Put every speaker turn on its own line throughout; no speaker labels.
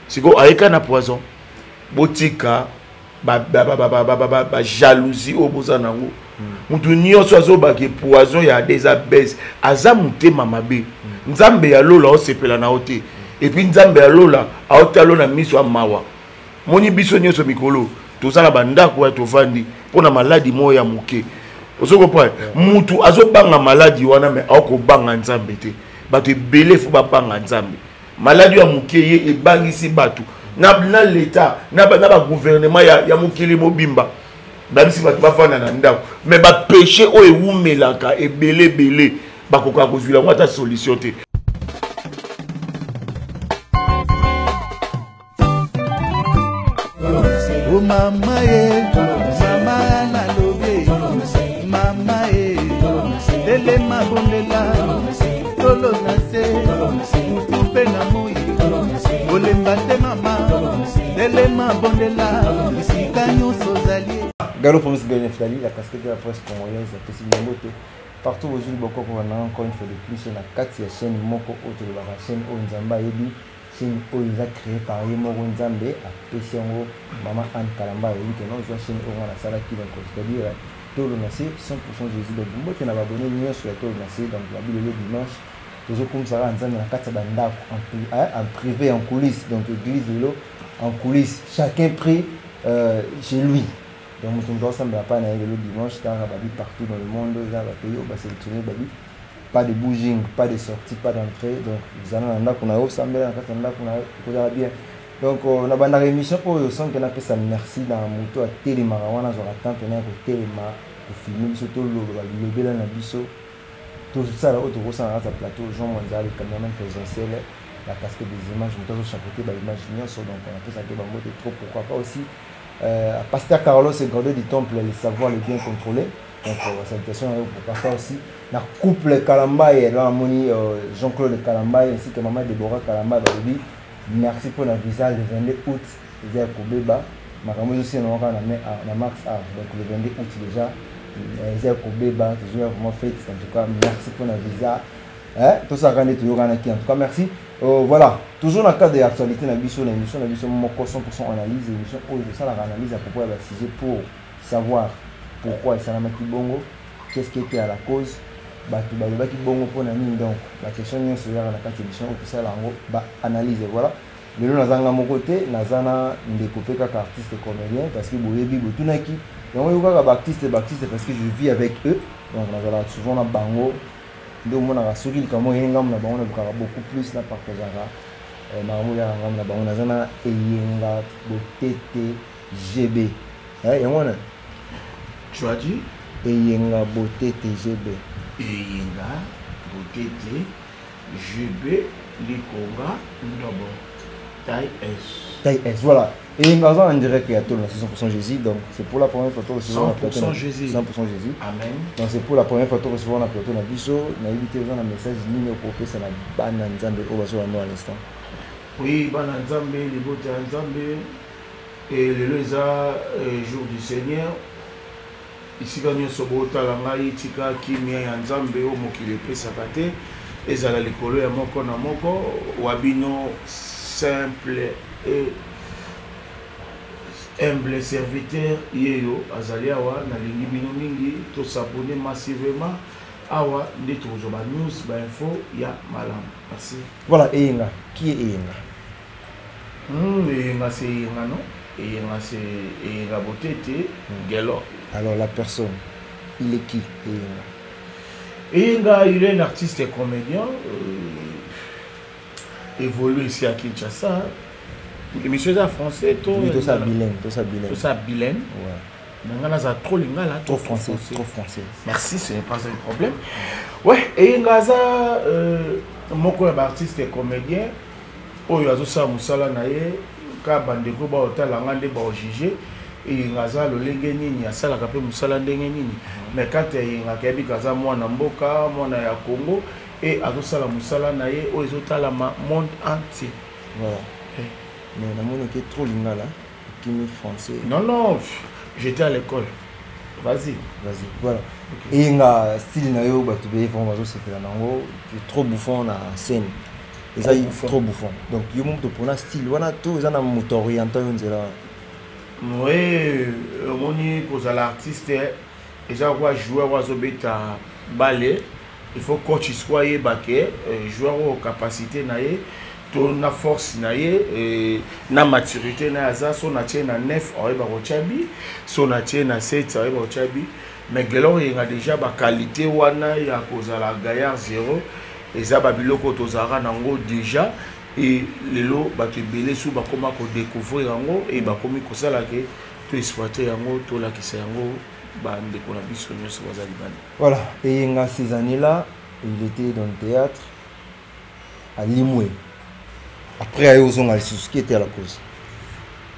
Sikoyo ayeka na poison. Botika bajalousie oyo boza nango. Motu nyonso azobaki poison ya Ada eza bese, aza motema mabe. Nzambe ya lola osepela na yo te. Et puis Nzambe ya lola aotalo na miso ya mawa. Moni biso nyonso mikolo toza na bandako ya tovandi mpo na maladi moko ya moke. Ozo comprendre? Mutu azobanga maladi wana, mais aokobanga Nzambe te. Bato ebele fo babanga Nzambe. Maladi ya moke ye ebangisi bato na l'État, na ba gouvernement ya mokili mobimba. Babisi bato bafanda na ndako, mais ba péché oyo ewumelaka ebele ebele bakokaka kozwila yango ata solution te.
Oh mama ye, mama nalobi, mama ye, telema bondela, tolo na se, mutu mpe na moi, kolemba te mama, telema bondela, esika nyonso ozali.
Gallo Promise Gagne Neftali, la casquette de la presse congolaise, la presse Mbote. Partout aux îles Boko, on a encore une fois de plus, on a 4 chaînes moko autre de la chaîne oyo Nzamba yebi, chaîne oyo eza créée par ye moko Nzambe, apesi yango Mama Anne Kalamba, yebi que non, zwa chaîne oyo nga nasalaki, donc c'est-à-dire Tolo na se 100% Jésus. Donc mbote na babone nyonso ya Tolo na se, donc la Bible le dimanche tozokumisaka Nzambe na kati ya bandako en privé, en coulisses, donc église lelo en coulisses, chacun prie chez lui. Donc moto moto asambela pa na ye lelo dimanche, tanga babi partout dans le monde, eza ba pays oyo ba sélectionner babi, pas de bouging, pas de sortie, pas d'entrée. Donc zana na ndako na yo, sambela na kati ya ndako na yo, ekozala bien. Donc na bandaka émission oyo sans que napesa merci na moto atelemaka wana, azwaka temps pena ya kotelema kofilme biso, toloba bilobela na biso, tosala oyo tokosala na kati ya plateau. Jean Mwanza, le cameraman présidentiel, la casquette des images, moto azochapeauter ba image nyonso. Donc on apesaka bango te trop, pourquoi pas aussi Pasteur Carlos et Gordon du Temple, le savoir le bien contrôlé. Donc salutation pour pasteur aussi. La couple Kalambaye, là moni Jean-Claude Kalambaye ainsi que maman Déborah Kalambaye balobi merci pour la visa le 22 août eza ya kobeba. Makambo ezosi na kaka na mars A. Donc le 22 août déjà eza ya kobeba, tozoya vraiment fête. En tout cas merci pour la visa. Hein, tout ça quand tu yoka en tout cas merci. Voilà, toujours dans le cadre de l'actualité na biso, na émission na biso moko 100% analyse, émission oyo tosala analyse à propos ya ba sujet pour savoir pourquoi esalamaki bongo, qu'est-ce qui était à la cause, bato balobaki bongo mpona nini. Donc ba question nyonso eyaka na kati ya émission oyo tosala yango ba analyse. Voilà, lelo nazanga moko te, naza na ndeko mpe kaka artiste comédien, parce que boyebi botunaki yango yo kaka ba artiste, ba artiste, parce que je vis avec eux. Donc nazalaka souvent na bango, nde omonaka soki likambo oyo ngambo na bango nalukaka beaucoup plus na partageaka makambo oyo ngambo na bango. Naza na Eyenga Botete GB. Yango wana.
Tu as dit?
Eyenga Botete GB.
Eyenga Botete GB Likonga Ndobo taille S.
Taille S, voilà. Eyenga aza en direct ya Tolo na 100% Jésus. Donc c'est pour la première fois to recevoir na plateau.
100% Jésus.
100% Jésus.
Amen.
Donc c'est pour la première fois to recevoir na plateau na biso. Na évité oza na message nini okopesa na bana Nzambe oyo bazo na à l'instant.
Oui, bana Nzambe, libota ya Nzambe. Et lelo eza jour du Seigneur. Isika nyonso botala ngai, tika kimia ya Nzambe oyo mokili epesaka te ezala likolo ya moko na moko wa bino, simple et humble serviteur yeyo azali awa. Nalingi bino mingi, tosabonner massivement awa nde tokozwa ba news, ba info ya malamu. Merci.
Voilà, Eyenga, qui est Eyenga?
Eyenga c'est Eyenga, non? Eyenga c'est Eyenga Botete, Gelo.
Alors la personne, il est qui, Eyenga?
Eyenga, il est un artiste et comédien, évolue ici à Kinshasa. Émission est en français, toi?
Oui, tout ça bilingue, tout ça bilingue.
Tout ça bilingue.
Ouais.
Mais on a trop lingala,
trop français, trop français.
Merci, ce n'est pas un problème. Ouais, Eyenga aza moko ya ba artiste et comédien oyo azosala mosala na ye ka bandeko ba otala nga nde ba juger. Eyenga aza lolenge nini, asalaka pe mosala ndenge nini. Mais quand Eyenga akayebi kaza mwana mboka, mwana ya Congo, et azosala mosala na ye oyo ezotalama monde entier.
Voilà.
Eh.
Mais namoni ke trop lingala, kimi français.
Non, non, j'étais à l'école. Vas-y.
Vas-y, voilà.
Okay.
Eyenga style na yo bato be vraiment bazosepela nango, tu es trop bouffon na scène. Eza trop bouffon. Donc yo moto pona style wana to eza na moto orientant yo nzela wana?
Oui, omoni kozala artiste eza kwa joueur oyo azobeta bale, il faut coach siko ayeba ke joueur oyo capacité na ye to na force na ye na maturité na ye aza so na tie na 9 ayeba kotya bi, so na tie na 7 ayeba kotya bi. Mais Gelor Eyenga déjà baqualité wana ya kozala gaillard zéro eza babiloko tozalaka nango déjà, et lelo bato ebele su bakoma kodécouvrir yango e bakomi kosala ke toexploite yango, tolakisa yango bandeko na biso nyonso baza libanda.
Voilà, Eyenga, ces années-là, il était dans le théâtre à Limoué. Après aye ozonga lisusu, qui était à la cause?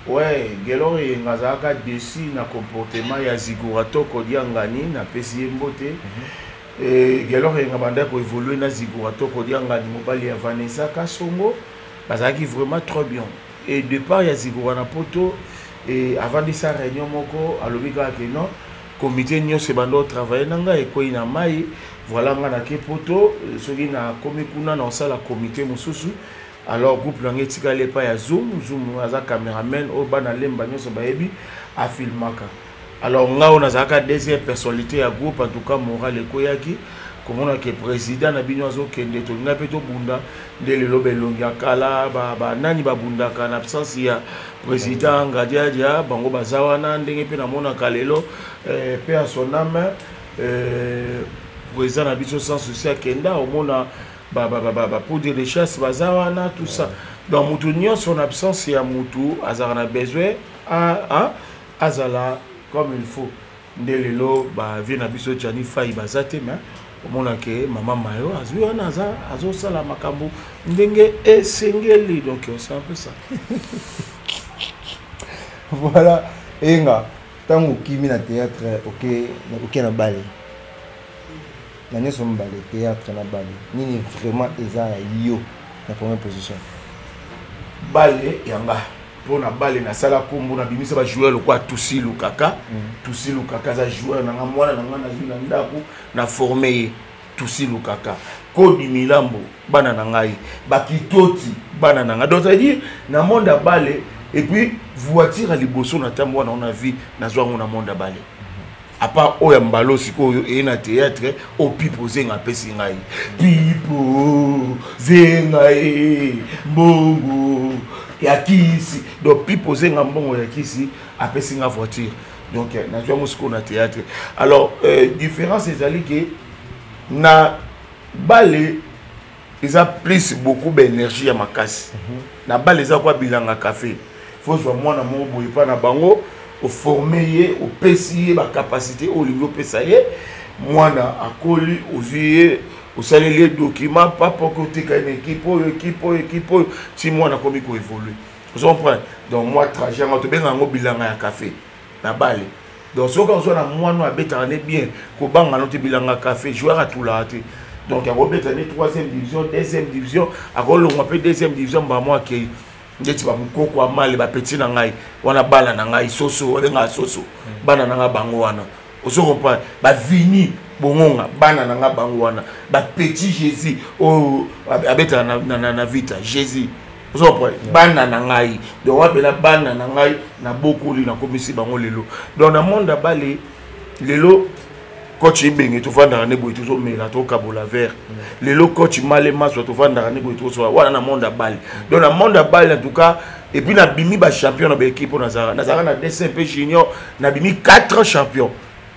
Ouais, Gelor Eyenga azalaka déçu na comportement ya Zigura Toko Diangani, napesi ye mbote. Gelor Eyenga banda koévolue na Zigura Toko Diangani, mobali ya Vanessa Kasongo, bazalaki vraiment trop bien. Et départ ya Zigura na poto et avandisa réunion moko, alobi kaka ke non, comité nyonso ebanda otravaille na ngai ekwei na mai. Voilà, ngai nake poto, soki nakomi kuna na osala comité mosusu. Alors groupe na ngai etikali epai ya Zoom. Zoom aza cameraman oyo bana Lemba nyonso bayebi, afilmaka. Alors ngai oyo nazalaka deuxième personnalité ya groupe, en tout cas moral ekweyaki komona ke président na bino azokende. Tolinga mpe tobunda nde lelo belongi ya kala, banani babundaka na absence ya président Ngadiadia, bango baza wana. Ndenge mpe namonaka lelo mpe ya son âme, président na biso sans souci akenda, omona bapoudre de chasse baza wana, tout ça. Donc mutu nyonso na absence ya mutu azalaka na besoin azala comme il faut. Nde lelo bavie na biso Jani Fai baza te, mais omona ke mama Mayo azwi wana, aza azosala makambo ndenge esengeli. Donc c'est un peu ça.
Voilà, Eyenga, ntango okimi na théâtre, oke na bale, na nyonso mibale, théâtre na bale, nini vraiment eza ya yo na première position?
Bale yanga, mpo na bale nasala nkombo, nabimisa bajoueur lokola Tusi Lukaka. Tusi Lukaka aza joueur na nga, mwana na nga, nazwi na ndako, na forme ye. Tusi Lukaka, Kodi Milambo, bana na ngai, Bakitoti, bana na ngai. Donc c'est-à-dire na monde ya bale. Et puis voiture ya liboso na ntambo wana na vie, nazwa yango na monde ya bale, à part oyo ya mbalo. Sikoyo eye na théâtre oyo Pipo Zenga apesi ngai. Pipo Zenga ye mbongo ya kisi, donc Pipo Zenga mbongo ya kisi apesi nga voiture. Donc nazwa yango sikoyo na théâtre. Alors différence ezali ke na bale eza plus beaucoup baénergie ya makasi. Na bale eza kwa bilanga café, faut zwa mwana moko boye epa na bango, oforme ye, opesi ye bacapacité oyo olingi opesa ye. Mwana akoli, ozwi ye, osaleli ye document papa, oki oteka ye na équipe oyo, équipe oyo, équipe oyo, ti mwana akomi koévolue. Ozo comprendre? Donc mwa trajet yango tobenga yango bilanga ya café na bale. Donc soki ozwa na mwana oyo abetaka ne bien, kobanga no te, bilanga café, joueur atulaka te. Donc akobeta ne troisième division, deuxième division, akolongwa mpe deuxième division, mbamo akei ndeti bamokoko amale, bapeti na ngai wana, bana na ngai soso, babengaka soso, bana na ngai bango wana. Ozo comprendre? Bavini bongonga, bana na ngai bango wana, bapetit Jésus oyo abetaka na Vita Jésus. Ozo comprendre? Bana na ngai, donc wapela bana na ngai, nabokoli, nakomisi bango lelo. Donc na monde ya bale lelo, coach Ebenge tovandaka nde boye, tozomela, tokabola verre. Lelo coach Male Maswa tovandaka nde boye, tozola wana na monde ya bale. Donc na monde ya bale, en tout cas, et puis nabimi bachampion na baéquipe oyo nazalaka na DCMP junior, nabimi 4 champion,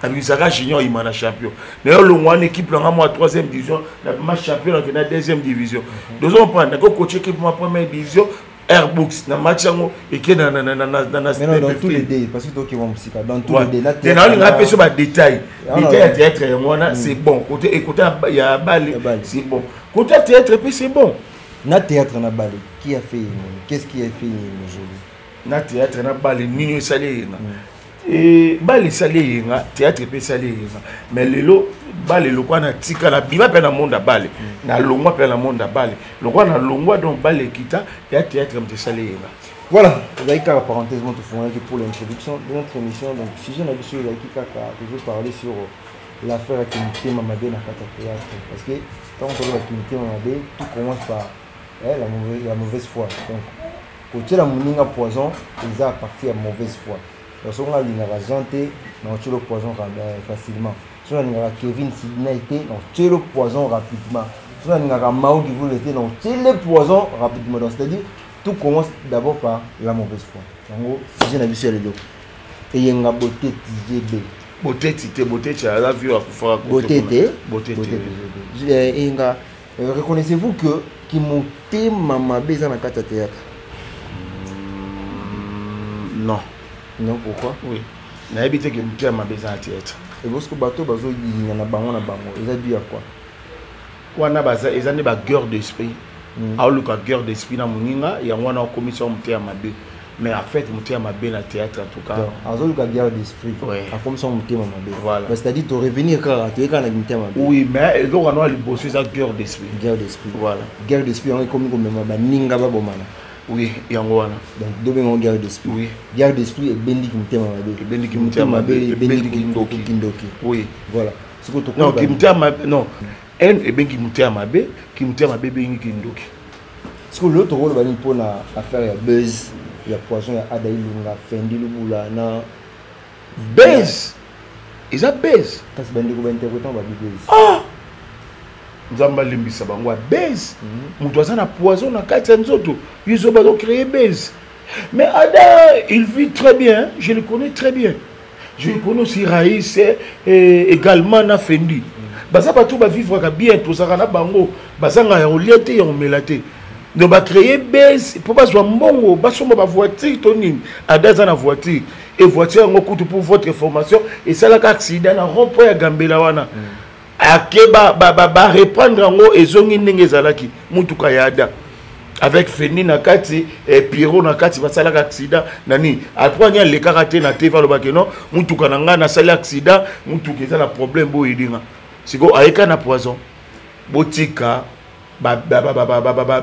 nabimisaka junior ima na champion. Nayo longwa wana, équipe nanga mwa troisième division, nabima champion, nakende na deuxième division. Dozo comprendre, nakocoach équipe mwa première division, Airbooks na match yango eke na
Mais non, dans tous les deux, parce que tokeba mosika, dans tous les deux, na
te naolinga apesa badétail, détail ya théâtre yango wana, c'est bon. Côté côté ya bale, c'est bon. Côté ya théâtre mpe, c'est bon.
Na théâtre na bale, qui a fait, qu'est-ce qui a fait aujourd'hui?
Na théâtre na bale, nini esali Eyenga? E bale esali Eyenga, théâtre mpe esali Eyenga. Mais lelo bale lokwa natika, nabima mpe na monde ya bale, nalongwa mpe na monde ya bale lokwa nalongwa. Donc bale ekita ya théâtre moto esali Eyenga.
Voilà, ezalaki kaka parenthèse moko tofungolaki pour l'introduction de notre émission. Donc sujet na biso ezalaki kaka tozoparler sur l'affaire ya kimitema mabe na kati ya théâtre, parce que ntango toloba kimitema mabe, tout commence par Eh, la mauvaise foi. Donc kotiela moninga poison eza à partir ya mauvaise foi. Donc soki nga alingaka Jean te, na kotiela poison facilement. Soki nalingaka Kevin Sidney te, na kotiela poison rapidement. Soki nalingaka Mao Kivule te, na kotiela poison rapidement. Donc c'est à dire, tout commence d'abord par la mauvaise foi. Yango sujet na biso ya lelo, Eyenga Boteti GB.
Boteti te, Boteti aza vieux, akufaka.
Botete.
Botete.
Eyenga, reconnaissez-vous que kimotema mabe eza na kati ya théâtre?
Non.
Non, pourquoi?
Oui, nayebi te ke motema mabe eza na théâtre.
Ebosiko bato bazoyina na bango na bango, eza dû ya quoi?
Wana baza, eza nde baguerre d'esprit. Aoluka guerre d'esprit na moninga, yango wana okomisa motema mabe. Mais en fait, motema mabe na théâtre, en tout cas...
Azoluka guerre d'esprit, akomisa motema mabe.
Voilà.
C'est-à-dire to revenir kaka, toyekaka na motema mabe.
Oui, mais eloko wana ya liboso eza guerre d'esprit.
Guerre d'esprit.
Voilà.
Guerre d'esprit yango ekomi komema baninga babomana.
Oui, yango wana.
Donc dobengango guerre d'esprit.
Oui.
Guerre d'esprit ebendiki motema mabe.
Ebendiki motema mabe, ebendiki ndoki.
Kindoki.
Oui.
Voilà. Sikoyo
Non, kimotema mabe, non, haine ebengi motema mabe, kimotema mabe ebengi kindoki.
Sikoyo lelo tokoloba nini mpona affaire ya buzz ya poison ya Ada Ilunga, Fendi Lubula na
Buzz eza buzz.
Kasi bandeko bainterprétant babi buzz.
Ah! Nzambe alimbisa bango ya buzz. Moto aza na poison na kati ya nzoto, biso bazocréer buzz. Mais Ada, il vit très bien, je le connais très bien. Je le connais aussi, Raïs et également na Fendi. Baza bato bavivraka bien, tozalaka na bango, bazanga ya kolia te, ya komela te. Donc bacréer buzz mpo bazwa mbongo, basomba bavoiture to nini. Ada aza na voiture, e voiture yango kutu, pour votre formation, esalaka accident na rond point ya Gambela wana. Ake bareprendre yango, ezongi ndenge ezalaki. Mutuka ya Ada avec Fendi na kati e Pierrot na kati basalaka accident na nini. Après ani alekaka te na TV, alobaki non, mutuka na ngai nasali accident, mutuka eza na problème, boyedinga. Sikoyo ayeka na poison. Botika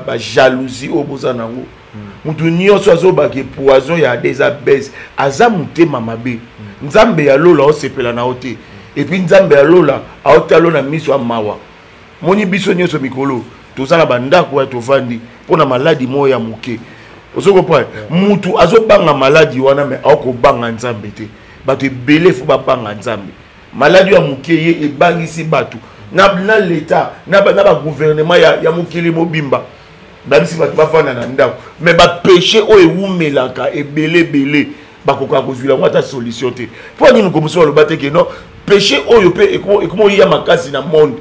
bajalousie oyo boza nango. Mutu nyonso azobaki poison ya Ada eza buzz, aza motema mabe. Nzambe ya lola osepela na yo te. Et puis Nzambe ya lola aotala na miso ya mawa. Moni biso nyonso mikolo toza na bandako ya tovandi mpona maladi moko ya moke, ozo comprendre? Mutu azobanga maladi wana, mais aokobanga Nzambe te. Bato ebele fo babanga Nzambe. Maladi ya moke ye ebangisi bato na leta na bagouvernement ya mokili mobimba, babisi bato bafanda na ndako. Mais bapéché oyo ewumelaka ebele ebele, bakokaka kozwila yango ata solution te. Mpo nini mokomoso baloba te ke non, péché oyo mpe ekoma oya makasi na monde,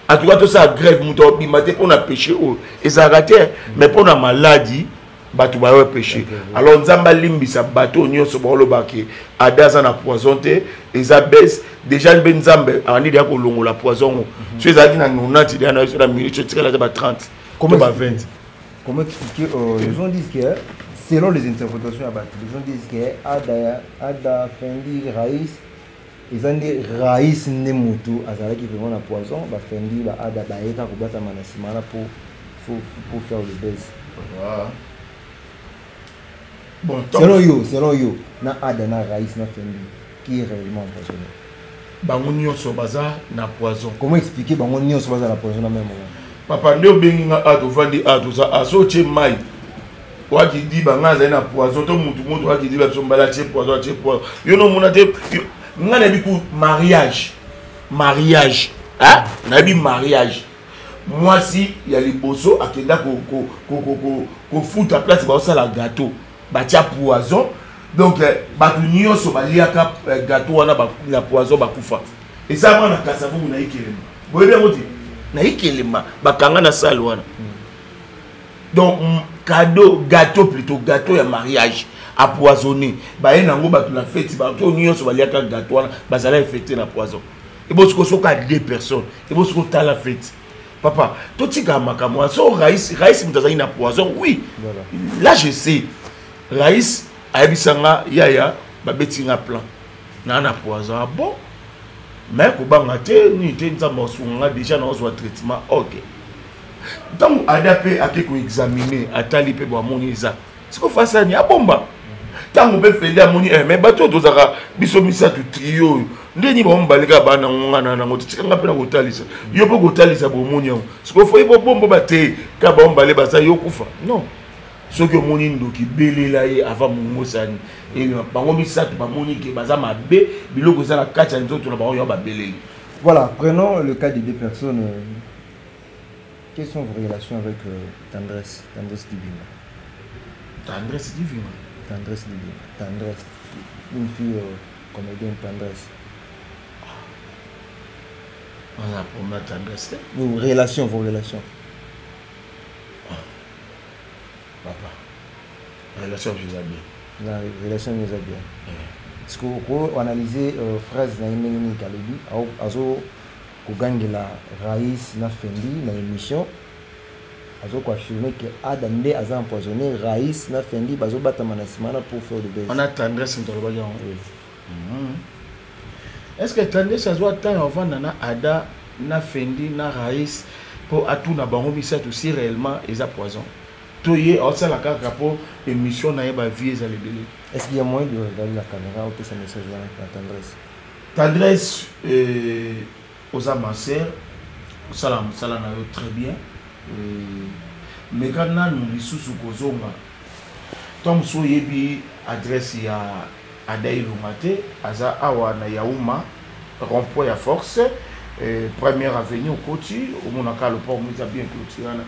en tout cas tosala grève, moto abima te mpona péché oyo? Ezalaka te. Mais mpona maladi, bato bayo péché. Alors Nzambe alimbisa bato oyo nyonso baolobaki Ada aza na poison te, eza buzz. Déjà mpe Nzambe abandi deya kolongola poison ngo. So ezalaki na 90, deya na biso na minute etikala ata ba 30 to ba 20.
Comment expliquer, les gens disent que, selon les interprétations ya bato, les gens disent que Ada, Fendi, Raïs, eza nde Raïs nde motu azalaki vraiment na poison, bafendi, baada bayeka kobatama na nsima wana pour faire le buzz.
Bon,
Selon yo, na Ada, na Raïs, na Fendi, qui est réellement empoisonné?
Bango nyonso baza na poison.
Comment expliquer bango nyonso baza na poison na même moment?
Papa, nde obengi nga a, tovandi a, toza a, so otie mai wakidi banga azali na poison to mutu moto wakidi babiso mbala atie poison, atie poison, yo nomona te. Nga nayebi ku mariage, nayebi mariage, mwasi ya liboso akenda kofuta place baosala gâteau, batia poison. Donc bato nyonso baliaka gâteau wana na poison, bakufa. Eza mwana Kasavubu na Ikelema, boyebi yango te? Na Ikelema, bakanga na salle wana. Donc cadeau, gâteau plutôt, gâteau ya mariage empoisonné, baye nango bato na feti, bato nyonso baliaka gâteau wana bazala infecté na poison. Ebosiko soka deux personnes, ebosiko tala feti. Papa, totika makambo wana. So Raïs, Raïs moto azali na poison, oui. Là je sais, Raïs ayebisanga: yaya, babeti nga plan naa na poison. Ah bon? Mais kobanga te, nini te, Nzambe asunga nga, déjà naozwa traitement. Ok, ntango Ada mpe ake koexamine, atali mpe bo, amoni eza siko fasani abomba. Ntango mpe Feli amoni, mais bato oyo tozalaka biso misato, trio oyo. Ndeni bango mibale kaka bana yango, nga na nango te. Tika nga mpe na kotalisa yo mpe kotalisa bomoni yango. Sikoyo fo ye bobombo bate kaka bango mibale baza, yo kufa non. Soki omoni ndoki, belela ye avant mongosani. Bango misato bamoni ke baza mabe, biloko eza na kati ya nzoto na bango, yango babeleli.
Voilà, prenons le cas de deux personnes. Quelles sont vos relations avec Tendresse, Tendresse Dibinga?
Tendresse Dibinga.
Tendresse Dibinga. Tendresse, une fille comédienne, Tendresse.
On a pour ma Tendresse.
Vos relations, vos relations.
Ah. Papa, relation eza bien.
La relation eza bien. Parce que oko analyser phrase na ye ndenge nini kalobi azo kogangela Raïs na Fendi na émission, azo koaffirmer que Ada nde aza empoisonné, Raïs na Fendi bazobatama na nsima na pour faire de buzz.
On a Tendresse moto alobaki yango. Oui. Est ce que Tendresse azwa temps ya ovanda na Ada na Fendi na Raïs mpo atuna bango misato si réellement eza poison, to ye aosala kaka mpo émission na ye bavie ezala ebele?
Est-ce qu'il y a moyen de regarder la caméra opesa message wana na Tendresse?
Tendresse, oza ma sœur, osala mosala na yo très bien. Meka nanu lisusu kozonga ntango mosusu oyebi adresse ya Ada Ilunga te. Aza awa na Yauma, rond-point ya Force, première avenue. Okoti, omonaka lopango eza bien clôture wana.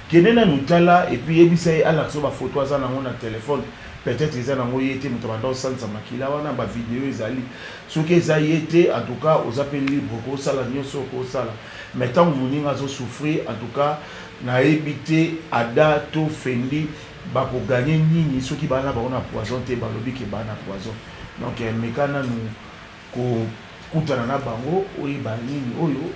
Kende nanu tala et puis yebisa ye alakisa bafoto aza nango na telefone. Peut-être eza nango ye te moto abanda osanza makila wana, bavideo ezali. Soki eza ye te, en tout cas oza mpe libre kosala nyonso okosala. Mais ntango moninga azosouffrir, en tout cas nayebi te Ada to Fendi bakoganye nini soki bana bango na poison te. Balobi ke bana poison, donc meka nanu kokutana na bango, oyeba nini oyo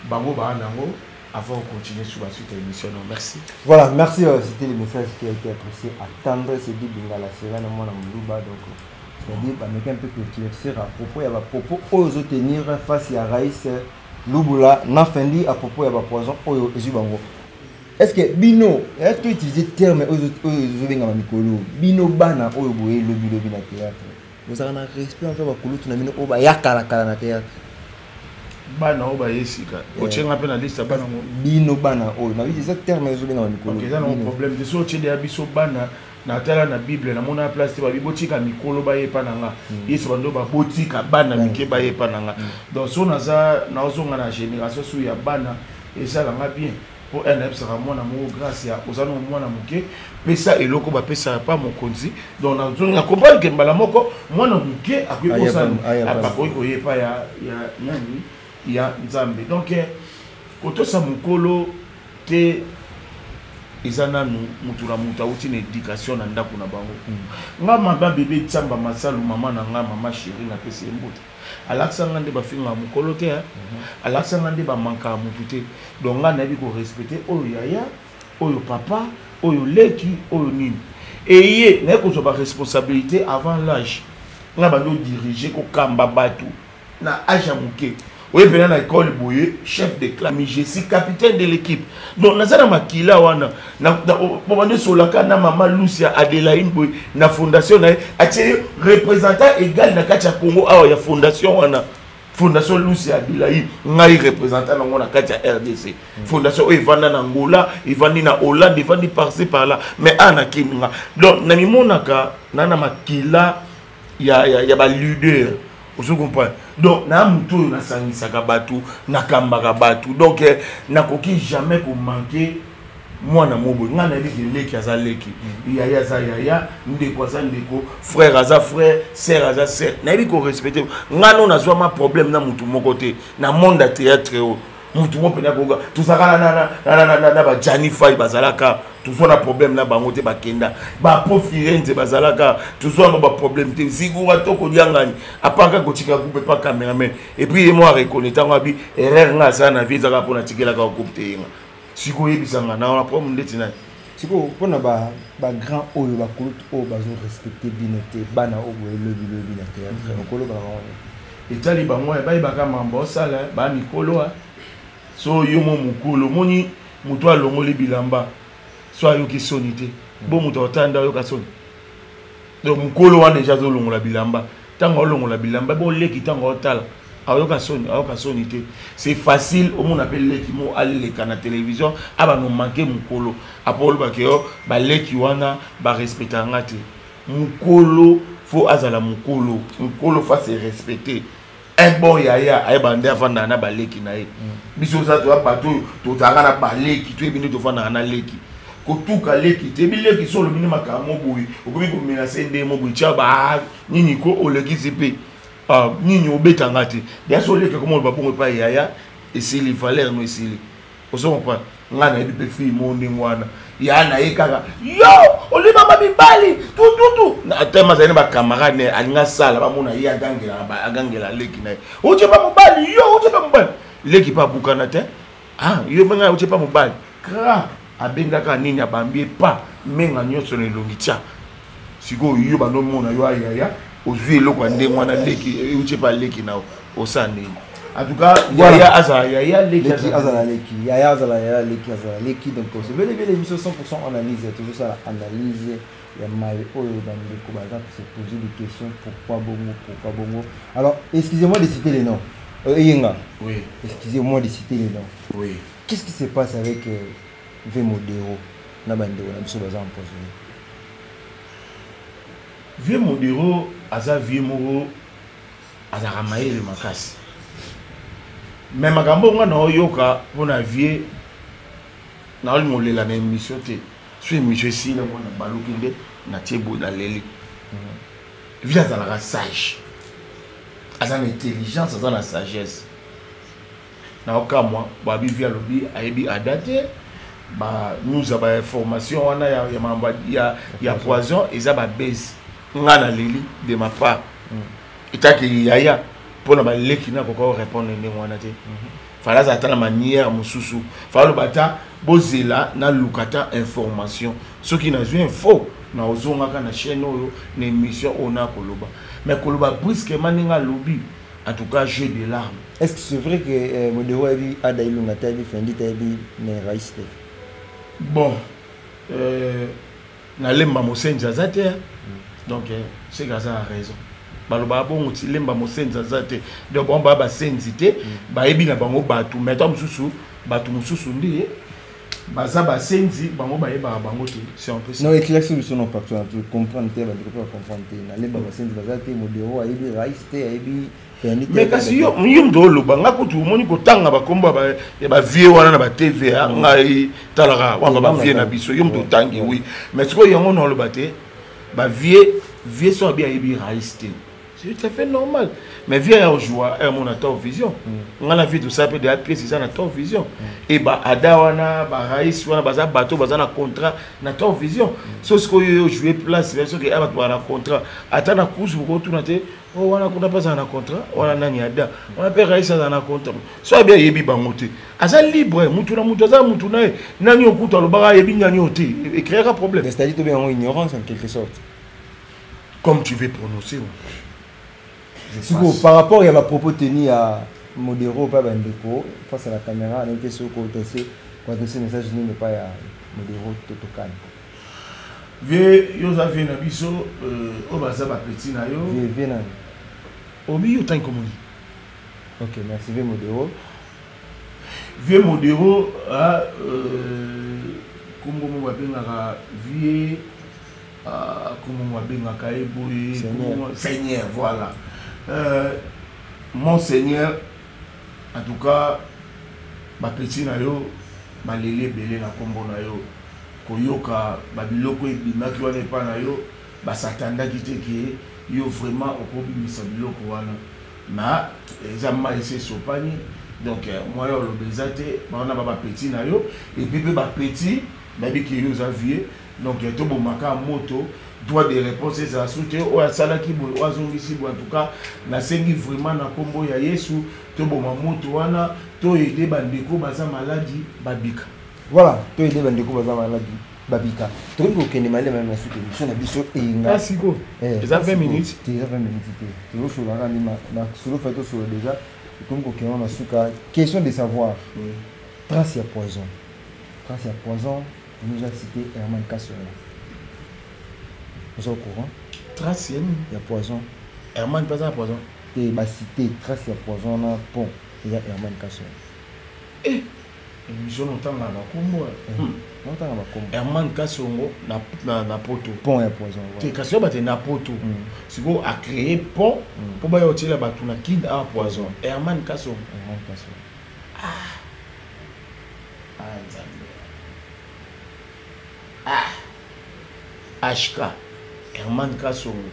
bango baa nango avant de continuer sur la suite de l'émission. Non, merci.
Voilà, merci. C'était le message qui a été apprécié à Tendresse Dibinga, la Sirène, moi, Moulouba. Donc, c'est-à-dire, bah, mais un peu éclaircir à propos, il y a propos oyo tenir face à Raïs Lubula, na Fendi, à propos, il y a poison, oyo, Zubango. Est-ce que bino, est-ce que utiliser terme oyo ozobenga mikolo, bino bana oyo boye lobi lobi na théâtre, bozalaka na respect envers bakulutu na bino oyo bayakalakala na théâtre?
Bana oyo baye sika, otienga mpe na liste ya bana ngo?
Bino bana oyo, nayebi eza terme ezobengama mikolo.
Eza nango problème te. So otie deya biso bana, natala na Bible, namona place te babi botika mikolo bayepa na nga. Yesu bando babotika bana mike bayepa na nga. Donc so naza naozonga na génération su ya bana, esalanga bien mpo ene nayebisaka mwana moko grâce ya oza no mwana moke, pesa eloko bapesaka pa mokonzi. Donc nazongi na comprendre ke mbala moko mwana moke akoki kosala, akoki koyepa ya nani, ya Nzambe. Donc kotosa mokolo te eza nanu mutu na mutu awuti na éducation na ndako na bango. Nga mama bebe Ntsamba Masalu, mama na nga, mama chéri, napesi ye mbote, alakisa nga nde bafingaka mokolo te, alakisa nga nde bamankaka mutu te. Donc nga nayebi korespecte oyo yaya, oyo papa, oyo leki, oyo nini. Eye naye kozwa baresponsabilité avant l'âge. Nga bandi odirige, kokamba bato na âge ya moke. Oye mpena na école boye, chef de classe, mais je suis capitaine de l'équipe. Donc naza na makila wana. Bobandi esolaka na mama Lucia Adelaine boye na fondation na ye, atie représentant égal na kati ya Congo awa ya fondation wana, fondation Lucia Adelaine. Ngai représentant nango na kati ya RDC. Fondation oyo evanda na Angola, evandi na Hollande, evandi par-ci par-là, mais awa nakimi nga. Donc namimonaka na makila ya baleader, ozo comprendre? Donc na motu oyo nasangisaka bato, nakambaka bato. Donc nakoki jamais komanke mwana mo boye. Ngai nayebi ke leki aza leki, yaya aza yaya, ndeko aza ndeko, frère aza frère, sœur aza sœur. Nayebi korespecte. Ngai no nazwa ma problème na motu moko te na monde ya théâtre oyo. Motu moko mpena koka tozalaka na bajani fai, bazalaka, tozwa na problème na bango te. Bakenda bapo Firenze, bazalaka, tozwa yango baproblème te. Zigura to koliangani apaka kotika groupe epa cameraman, et puis ye mo areconnaitre yango, abi erreur nga asala na vie ezaka mpona tikelaka groupe te. Yenga sikoyo oyebisanga na problème ndeti nani?
Sikoyo mpona bagrand oyo, bakulutu oyo bazorespecte bino te, bana oyo boye lobi lobi na théâtre, okoloba bango?
Etali bango, bayebaka mambo osala bamikolo. So yo mo mokolo omoni moto alongoli bilamba, so ayoki soni te, bo moto atanda ayoka soni. Donc mokolo wana deja azolongola bilamba. Ntango aolongola bilamba, boleki, ntango aotala, aoyoka soni, ayoka soni te. C'est facile omona mpe leki mo aleka na télévision, abano manke mokolo apo olobaki yo baleki wana barespectaka nga te. Mokolo faut azala mokolo, mokolo faut se respecter. Un bon yaya ayeba nde avandaka na baleki na ye. Biso oza toya bato oyo tozalaka na baleki, toyebi nde tovandaka na leki, kotuka leki te. Yebi leki so olobi nde makambo boye, okomi komenase nde mo boye, tia ba nini ko olekisi mpe nini obetanga te. Deya so oleki akoma oloba bongo epai yaya, esili valeur no, esili. Ozo comprendre? Ngai nayebi mpe fille mo ndenge wana ya na ye kaka yo olibama mibali tututu atema azali na bacamarade ne alingi asala bamona ye agangela, agangela leki na ye, otie pa mobali, yo otie pa mobali. Leki mpe abukana te. Ah, yo mpe ngai otie pa mobali kra abengaka nini, abambi ye pa menga nyonso na elongi. Tia sikoyo yo bandomona yo ayaya ozwi eloko ya ndenge wana, leki otie pa leki na yo, osala ndenge? En tout cas, yaya azala yaya, leki
azala leki, yaya azala yaya, leki azala leki. Donc c'est bel et bien l'émission 100% analyse. Toujours ça, analyse ya mai oyo bandeko baza se poser des questions: pourquoi bongo, pourquoi bongo? Alors, excusez-moi de citer les noms, Eyenga.
Oui.
Excusez-moi de citer les noms.
Oui.
Qu'est-ce qui se passe avec V Modero na bandeko na biso baza empoisonné?
Vieux Modero aza vieux moko azalaka mayele makasi, mais makambo nga na oyoka mpona vieux, naolinga olela na émission te. So émission esili, mwana baluki nde natie boye, naleli. Vieux azalaka sage, aza na intelligence, aza na sagesse. Naokamwa babi vieux alobi ayebi ada te. Banews ya bainformation wana ya makambo ya poison eza babase. Nga naleli de ma part etaki yaya mpona baleki, nakoka korépondre ndenge wana te. Fala azala ata na manière mosusu, fala aloba ata bozela naluka ata information, soki nazwi info na ozongaka na chaîne oyo, na émission oyo nakoloba. Mais koloba brusquement ndenge alobi, en tout cas jeu de larmes.
Est-ce que c'est vrai que Modero ayebi Ada Ilunga te, ayebi Fendi te, ayebi ne Raïs te?
Bon, nalemba mosenzi aza te. Donc seke aza na raison. Balobaka bongo ti lemba mosenzi aza te. Donc bango baya basenzi te, bayebi na bango bato, mais ta mosusu bato mosusu nde baza basenzi, bango bayebaka bango te. C'est un peu ça.
Non, éclairci biso non partout na comprendre te, bandeko mpe bacomprendre te. Nalemba basenzi baza te, Modero ayebi Raïs te, ayebi Fendi te.
Mais kasi yo moto oloba, nga kutu omoni kotanga bakombo ya bavieux wana na batv, ngai talaka wana bavieux na biso, yo moto otangi. Oui, mais sikoyo yango na oloba te bavieux, vieux so abi ayebi Raïs te, c'est tout à fait normal. Mais vieux ya ojua mona Top Vision, nga na vieux tosala mpe deya pièce eza na Top Vision e baada wana, baRaïs wana baza bato baza na contrat na Top Vision. So sikoyo yo joue place, soki bato baa na contrat ata na kusu bokotuna te o wana kuna mpe azala na contrat wana, nani ada wana mpe Raïs azala na contrat. So abi ayebi bango te, aza libre. Mutu na mutu aza mutu na ye. Nani okuta alobaka ayebi nani oyo te, ecréaka problème.
C'est-à-dire tobenga yango ignorance en quelque sorte.
Comme tu veux prononcer.
Sikoyo par rapport ya bapropos tenu ya Modero mpe bandeko face à la caméra, nayebi te soki otese koadresse message nini epai ya Modero totokani.
Vieux, yo oza vieux na biso, oyo baza bapeti na yo.
Vieux nani?
Obi yo otangi komoni.
Ok, merci, vieux Modero.
Vieux Modero, kombo mo babengaka vieux, kombo mo babengaka ye boye? Seigneur, voilà. Mon seigneur, en tout cas bapeti na yo baleli ebele na nkombo na yo. Koyoka babiloko ebimaki wana epai na yo, basatandaki te ke yo vraiment okobimisa biloko wana na eza mai esi esopani. Donc moyen oloba eza te. Wana ba bapeti na yo, et puis mpe bapeti bayebi ke yo oza vieux. Donc tobomaka moto, droit de réponse ezala su te oyo asalaki boye, oyo azongisi boye. En tout cas nasengi vraiment na nkombo ya Yesu, toboma moto wana, toyede bandeko baza maladi babika.
Voilà, toyede bandeko baza maladi babika. Tokoki kokende malema na suki émission na biso, Eyenga.
Siko eza 20 minutes.
Te, eza 20 minutes te, tozosolaka nde na solo fa tosolo déjà, ekomi kokende na suka. Question de savoir trace ya poison, trace ya poison. On nous a cité Herman Kassongo, oza au courant?
Trace ya nini?
Ya poison.
Herman mpe aza na poison
te. Bacité trace ya poison wana, pont eza Herman Kasongo.
Eh, émission notanga na kombo.
Notanga bakombo.
Herman Kasongo na poto.
Pont ya poison.
Te, kasi oyo bate na poto sikoyo acréé pont mpo baya otiela bato na Kinde awa poison, Herman Kasongo.
Herman Kasongo.
Ah, ah, Nzambe! Ah, HK, Herman Kasongo,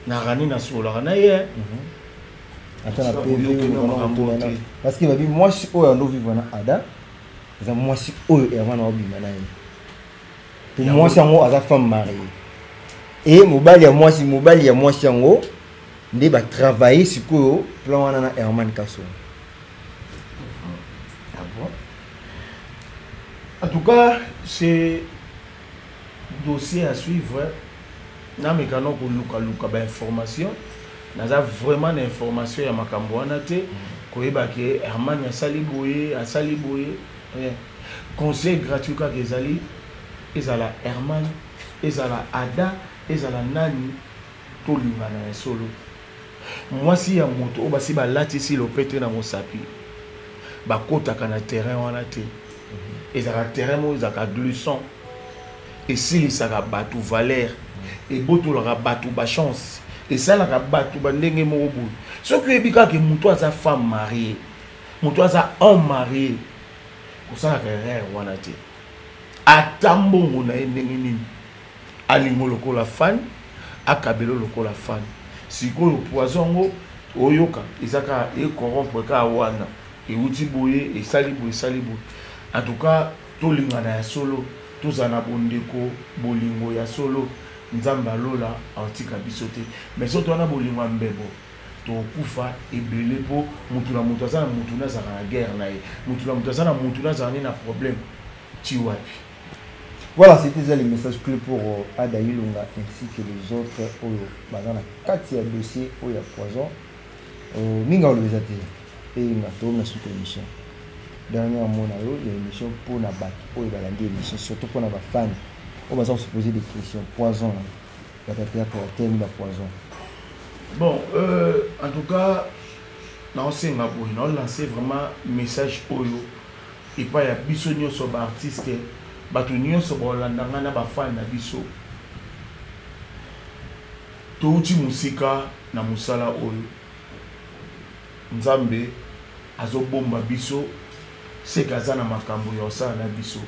narani nasololaka na ye.
Ata na PV, parce que babi mwasi oyo ando vivre na Ada eza mwasi oyo Herman aobima na ye. Mpe mwasi yango aza femme mariée e mobali ya mwasi, mobali ya mwasi yango nde batravaille sikoyo plan wana na Herman Kasongo.
Ah bon? En tout cas, c'est dossier à suivre. Namekano kolukaluka bainformation. Naza vraiment na information ya makambo wana te, koyeba ke Herman asali boye, asali boye. Conseil gratuit kaka ezali: ezala Herman, ezala Ada, ezala nani, tolingana ya solo. Mwasi ya moto oyo basi balatisi lopete na mosapi, bakotaka na terrain wana te. Ezalaka terrain moko ezalaka glissant, esilisaka bato valeur, ebotolaka bato bachance, esalaka bato bandenge moko boye. Soki oyebi kaka moto aza femme mariée, moto aza homme marié, kosalaka erreur wana te. Ata mbongo na ye ndenge nini, alingo lokola fan, akabelo lokola fan. Sikoyo poison yango oyoka eza kaka ecorrompre kaka wana, euti boye, esali boye, esali boye. En tout cas, tolingana ya solo, tozala na bondeko, bolingo ya solo. Nzambe alola aotika biso te. Mais soki towana bolingo ya mbebo, tokokufa ebele, mpo mutu na mutu aza na mutu nazalaka na guerre na ye, mutu na mutu aza na mutu nazala nde na problème ti wapi.
Voilà, c'était ça les messages clés pour Ada Ilunga ainsi que les autres oyo baza na kati ya dossier oyo ya poison. Minga oloba te eyinga tokomi na suka émission. Dernier mot na yo ya émission mpona bato oyo balandi émission, surtout mpona bafani oyo baza kose poser des questions: poison, bato ya théâtre batemi bapoison.
Bon, en tout cas, naosenga boye, naolance vraiment message oyo epai ya biso nyonso baartiste, bato nyonso baolanda ngai na bafani na biso. Touti mosika na mosala oyo. Nzambe azobomba biso, seke aza na makambo ya kosala na biso.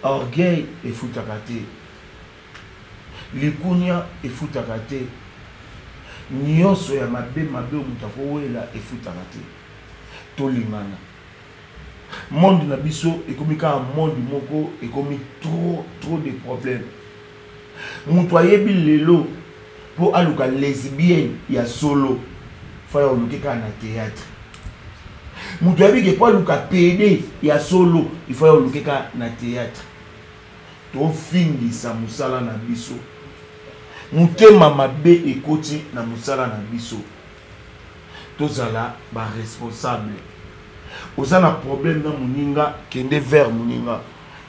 Orgueil efutaka te, likunya efutaka te, nyonso ya mabe mabe oyo moto akowela efutaka te. Tolingana. Monde na biso ekomi kaka monde moko, ekomi trop trop de problème. Moto ayebi lelo mpo aluka lesbienne ya solo, faya oluki kaka na théâtre. Moto ayebi ke mpo aluka pd ya solo, ifo ya oluki kaka na théâtre. Tofingisa mosala na biso, motema mabe ekoti na mosala na biso. Tozala baresponsable. Oza na problème na moninga, kende vers moninga,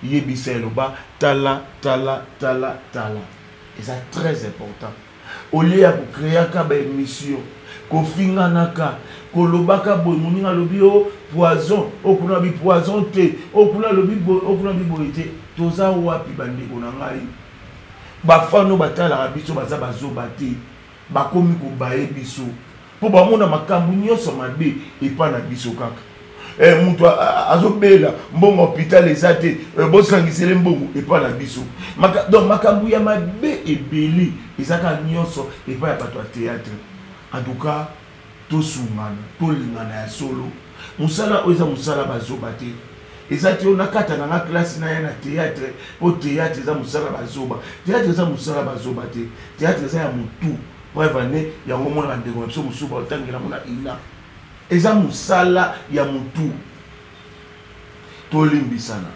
yebisa, eloba: tala, tala, tala, tala. Eza très important. Au lieu ya kocréaka baémission, kofinganaka, kolobaka boye, moninga alobi o poison, o kuna alobi poison te, o kuna alobi boye, o kuna alobi boye te. Toza wapi, bandeko na ngai? Bafano batalaka biso baza bazoba te. Bakomi kobaye biso mpo bamona makambo nyonso mabe epa na biso kaka. Moto azobela, mbongo hôpital eza te, bosangisele mbongo epa na biso. Donc makambo ya mabe ebele eza kaka nyonso epai ya bato ya théâtre. En tout cas, tosungana, tolingana ya solo. Mosala oyo eza mosala bazoba te. Eza te oyo nakata na nga classe na ye na théâtre, mpo théâtre eza mosala bazoba. Théâtre eza mosala bazoba te. Théâtre eza ya motu. Preuve ane yango, omona bandeko na biso mosusu baotangela ngo na ina. Eza mosala ya motu. Tolimbisana.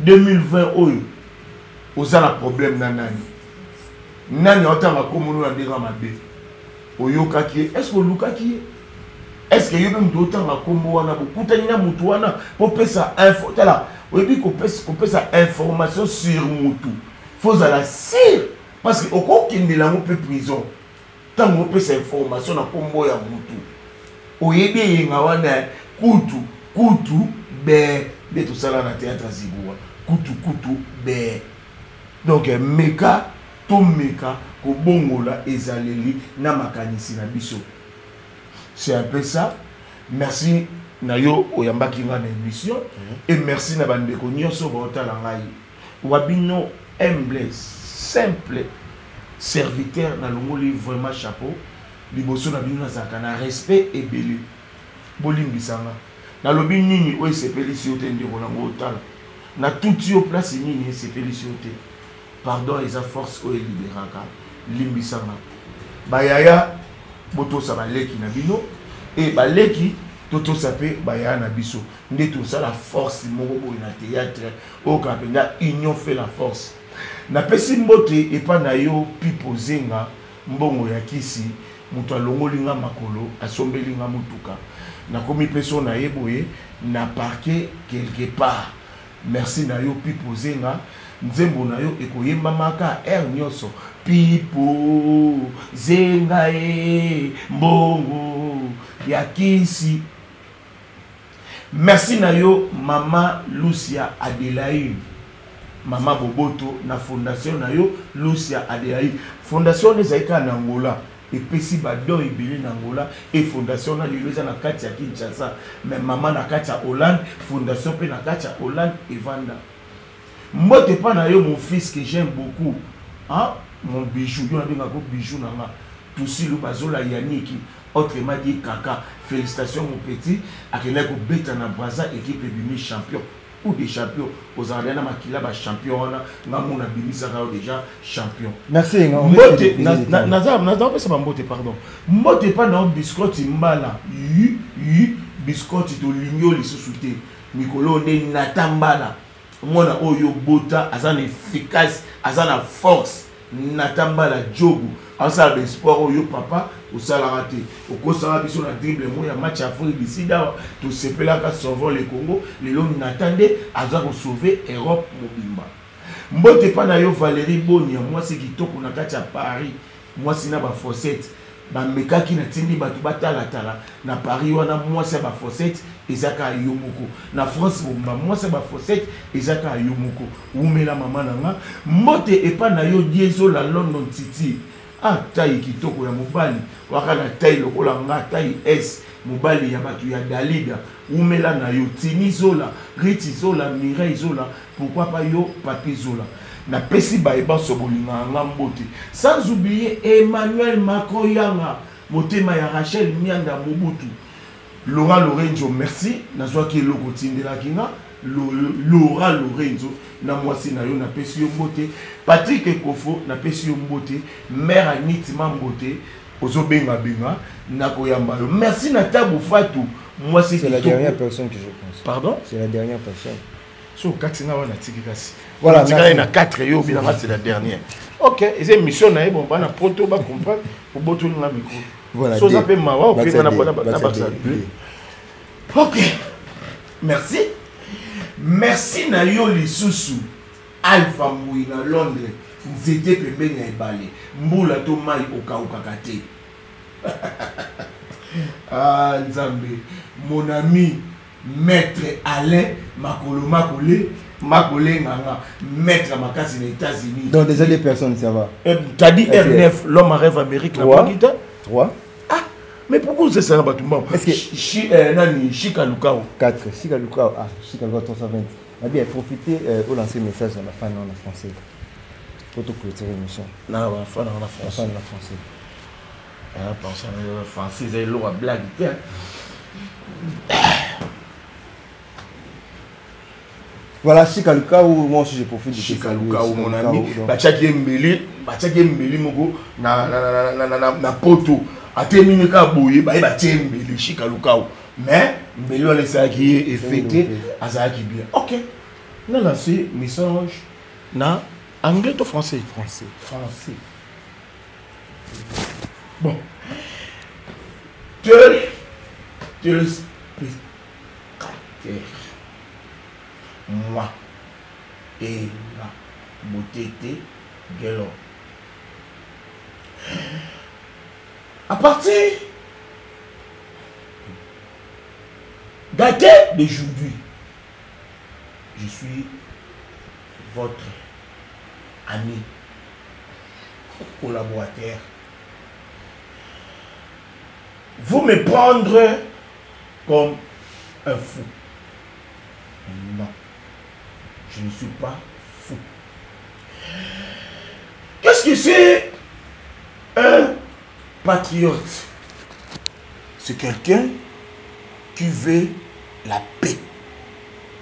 2020 oyo, oza na problème na nani? Nani aotanga komona na ndenge ya mabe? Oyokaki ye? Est ce que olukaki ye? Est ce que yo mpe moto otanga nkombo wana, bokutani na motu wana mpo opesa info? Tala, oyebi kopesa information sur motu, faut ozala sûr. Parce que okokendela yango mpe prison ntango opesa information na nkombo ya motu. Oyebi eyenga wana kutu kutu be nde tosala na théâtre Zigura, kutu kutu be. Donc meka tomeka kobongola ezaleli na makanisi na biso. C'est un peu ça. Merci na yo oyambaki nga na émission et merci na bandeko nyonso baotala ngai. Wabino humble simple serviteur na longoli vraiment chapeau liboso na bino, nazalaka na respect ebele. Bolimbisa nga, nalobi nini oyo esepelisi yo te ndeko nango otala natuti yo place nini esepelisi yo te. Pardon eza force oyo eliberaka. Limbisa nga. Bayaya botosa baleki na bino e baleki totosa mpe bayaya na biso, nde tosala force moko boye na théâtre oyo kaka mpenza union fait la force. Napesi mbote epa na yo Pipo Zenga, mbongo ya kisi, moto alongoli nga makolo, asombeli nga motuka, nakomi mpe so na ye boye na parquet quelque part. Merci na yo Pipo Zenga, nzembo na yo ekoyembamaka heure nyonso. Pipo Zenga e mbongo ya kisi. Merci na yo mama Lucia Adelaide, mama Boboto na fondation na yo Lucia Adelaide. Fondation wana ezali kaka na Angola, epesi ba don ebele na Angola e fondation na lelo eza na kati ya Kinshasa, mais mama na kati ya Hollande, fondation pe na kati ya Hollande evanda. Mbote pa na yo mon fils que j'aime beaucoup, hein, mon bijou, yo nabengaka ko bijou na nga, Tusilu Bazola Yannick, autrement dit Kaka. Félicitations mon petit, akendaki kobeta na Brazza, équipe ebimi champion ou des champions, ozalaka na makila ba champion wana, nga mona bimisaka yo déjà champion.
Merci nga.
Mbote naza naza pesa ba mbote, pardon. Mbote pa na biscotte mbala yu yu biscotte tolingi yo lisusu te. Mikolo nde Nata Mbala, mwana oyo bota aza na efficace, aza na force. Nata Mbala Djogo asala ba espoir oyo papa osalaka te, okosaka biso na dribble mo ya match ya Afrique du Sud awa tosepelaka sauvons le Congo. Lelo Nata nde aza kosauve Europe mobimba. Mbote pa na yo Valérie Bonia, mwasi kitoko na kati ya Paris, mwasi na ba fossettes bamekaki natindi bato batalatala na Paris wana, mwasi ya ba fossettes eza kaka yo moko. Na France bomba mwasi ya ba fossettes eza kaka yo moko. Wumela mama na nga. Mbote epa na yo Diezo la London Titi. Ah, tai kitoko ya mobali waka na tai lokola nga tai S, mobali ya bato ya Dalida. Wumela na yo Tini Zola, Riti Zola, Mireille Zola, pourquoi pas yo Papi Zola. Napesi baye banso bolingaka nga mbote, sans oublier Emmanuel Macron Yanga, motema ya Rachel Mianda Mobutu. Laura Lorenzo, merci, nazwaki eloko otindelaki nga. Laura Lorenzo na mwasi na yo napesi yo mbote. Patrick Ekofo napesi yo mbote. Mère Anit Mambote ozobenga benga nakoyamba yo. Merci na Tabu Fatou, mwasi
C'est la dernière personne que je pense.
Pardon?
C'est la dernière personne.
So kati nga wana tiki kasi.
Voilà,
merci. Na 4 yo bilanga c'est la dernière. OK, eza mission na ye bon bana poto ba comprendre obotoli nga micro.
Voilà.
So za pe mawa oke na na na ba. OK. Merci. Merci na yo lisusu Alpha Mbui na Londres, nzete pembeni ya ebale, mbula to mai okaukaka te. Ah Nzambe, mon ami Maître Alain Makolo Makole Makole Nganga, maître makasi na États-Unis.
Donc déjà les personnes ça va.
T'as dit R9, l'homme à rêve Amérique na Pakita.
3.
Ah, mais pourquoi vous êtes ça batumba?
Est-ce que
nani Chika Lukao?
4 Chika Lukao, ah Chika Lukao 320. Nabi a profité pour lancer message à la fan en français. Pour tout clôturer l'émission.
Non, la fan en français.
La fan en français.
Ah, pense en français, c'est lourd blague.
Voilà, Chika Lukao, moi aussi je profite de
Chika Lukao, mon ami. Bachaki Mbeli, Bachaki Mbeli moko na na na na na na na poto. Atemini ka boye, ba ba Mbeli Chika Lukao. Mais Mbeli wana esalaki ye effecté, azalaki bien. OK. Na lancé message na anglais to français?
Français.
Français. Bon. Téléspectateur, moi, et la beauté, Gelo. À partir daté d'aujourd'hui, je suis votre ami, collaborateur. Vous me prendre comme un fou. Non, je ne suis pas fou. Qu'est-ce que c'est un patriote? C'est quelqu'un qui veut la paix.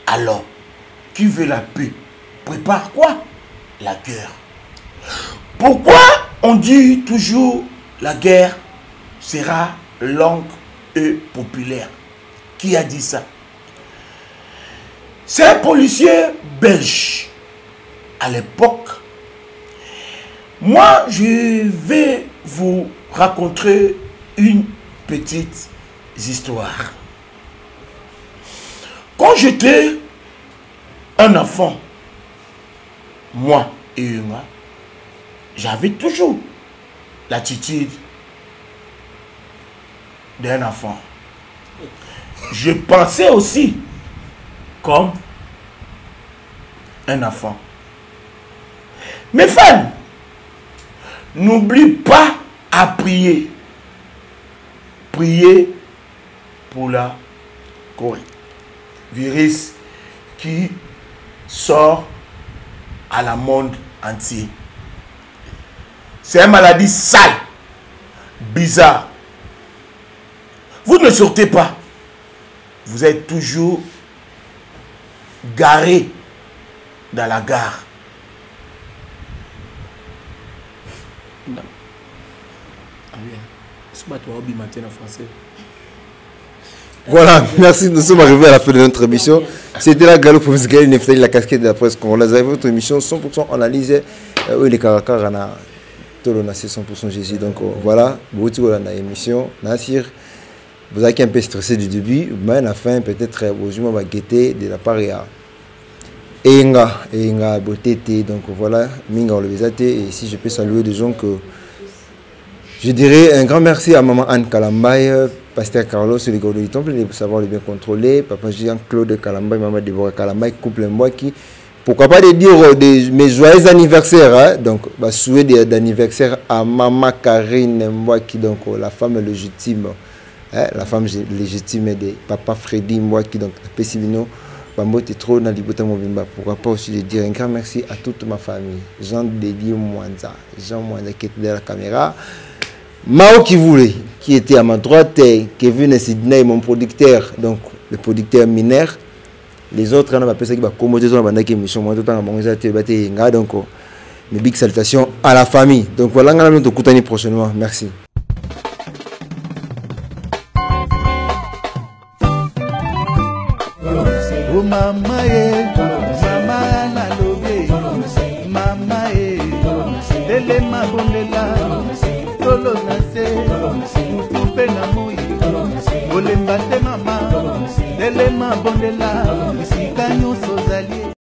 Alors, qui veut la paix prépare quoi? La guerre. Pourquoi on dit toujours la guerre sera longue et populaire? Qui a dit ça? C'est un policier belge. À l'époque, moi, je vais vous raconter une petite histoire. Quand j'étais un enfant, moi et moi, j'avais toujours l'attitude d'un enfant. Je pensais aussi comme un enfant. Mes fans, n'oublie pas à prier. Prier pour la Corée. Virus qui sort à la monde entier. C'est une maladie sale, bizarre. Vous ne sortez pas. Vous êtes toujours garé dans la gare.
Non. Ah bien. C'est pas toi, matin en français.
Voilà, merci. Nous sommes arrivés à la fin de notre émission. C'était la Gallo pour Gaël Neftali, la casquette de la presse congolaise. Avec votre émission 100% analyse, oui, les caractères, on a 100% Jésus. Donc voilà, beaucoup de la émission. Nassir, vous avez un peu stressé du début, mais à la fin, peut-être, vous va guetter de la part ya Enga, Enga, Botete. Donc voilà, Minga, on le Et si je peux saluer des gens que je dirais un grand merci à maman Anne Kalambay, pasteur Carlos, le gars du temple, de savoir le bien contrôler, papa Jean-Claude Kalambay, maman Deborah Kalambay, couple moi qui, pourquoi pas de dire de mes joyeux anniversaires, hein? Donc, bah, souhait d'anniversaire à maman Karine Mwaki, donc la femme légitime, hein? La femme légitime de papa Freddy Mwaki, donc Pessimino, Bambo trop na libota mobimba. Pourquoi pas aussi de dire un grand merci à toute ma famille, Jean Dédier Mwanza, Jean Mwanza qui était derrière la caméra, Mao qui voulait, qui était à ma droite, Kevin Sidney, mon producteur, donc le producteur mineur. Les autres, on a appelé ça qui va commoder dans la émission, moi tout le temps, donc mes big salutations à la famille. Donc voilà, on va nous retrouver prochainement. Merci.
Oh mama ye, mama nalobi, mama ye, telema bondela, tolo na se, mutu mpe na moi, olemba te mama, telema bondela.